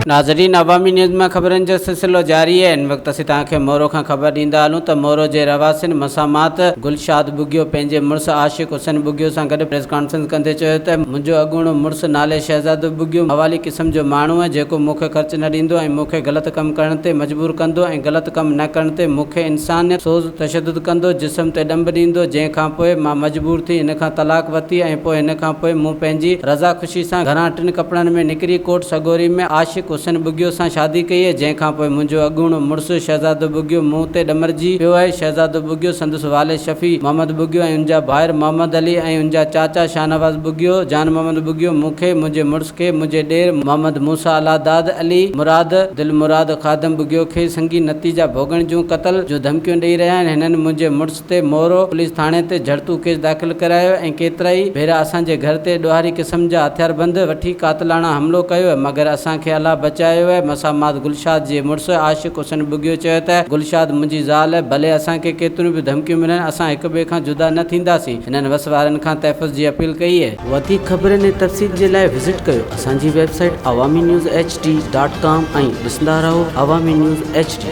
ناظرين عوامي نيوز مان خبرن جو سلسلو جاري آهي هن وقت اسين توهان کي مورو کان خبر ڏيندا هلون ته مورو جي رهواسين مسامات گلشاد ٻگهيو پنهنجي مڙس عاشق حسين ٻگهيو سان گڏ پريس ڪانفرنس ڪندي چيو ته منهنجو اڳوڻو مڙس نالي شهزادو ٻگهيو موالي قسم جو ماڻهو آهي جيڪو مون کي خرچ نه ڏيندو ۽ مون کي غلط ڪم ڪرڻ تي مجبور ڪندو ۽ غلط ڪم نه ڪرڻ تي مون کي انسانيت سوز تشدد ڪندو جسم تي ڏنڀ ڏيندو جنهن کان پوء مان مجبور ٿي هن کان طلاق ورتي ۽ پوء هن کان پوء مون پنهنجي رضا خوشي سان گهران ٽن ڪپڙن ۾ نڪري ڪوٽ سڳوري ۾ عاشق حسين ٻگهيو سان شادي ڪئي جنهن کان پوء منهنجو اڳوڻو مڙس شهزادو ٻگهيو مون تي ڏمرجي پيو آهي. شهزادو ٻگهيو سندس والد شفيع محمد ٻگهيو ۽ ان جا ڀائر محمد علي ۽ ان جا چاچا شاهنواز ٻگهيو، جان محمد ٻگهيو مون کي، منهنجي مڙس کي، منهنجي ڏير محمد موسيٰ الله داد، علي مراد، دل مراد خادم ٻگهيو کي سنگين نتيجا ڀوڳڻ جون قتل جون ڌمڪيون ڏئي رهيا آهن. هنن منهنجي مڙس تي مورو پوليس ٿاڻي تي جهڙتو ڪيس داخل ڪرايو ۽ ڪيترائي ڀيرا اسان جي گهر تي ڏوهاري قسم جا هٿياربند وٺي قاتلاڻا حملو ڪيو مگر اسان کي الله بچايو مسامات گلشاد جي مڙس عاشق حسين ٻگهيو چيو ته گلشاد منهنجي زال ڀلي اسان کي ڪيتريون به ڌمڪيون ملن اسان هڪ ٻئي کان جدا نه ٿينداسين هنن وس وارن کان تحفظ جي اپيل ڪئي. وڌيڪ خبرن ۽ تفصيل جي لاء وزٽ ڪيو اسان جي website Awami news H D dot com ۽ ڏسندا رهو عوامي نيوز ايڇ ڊي.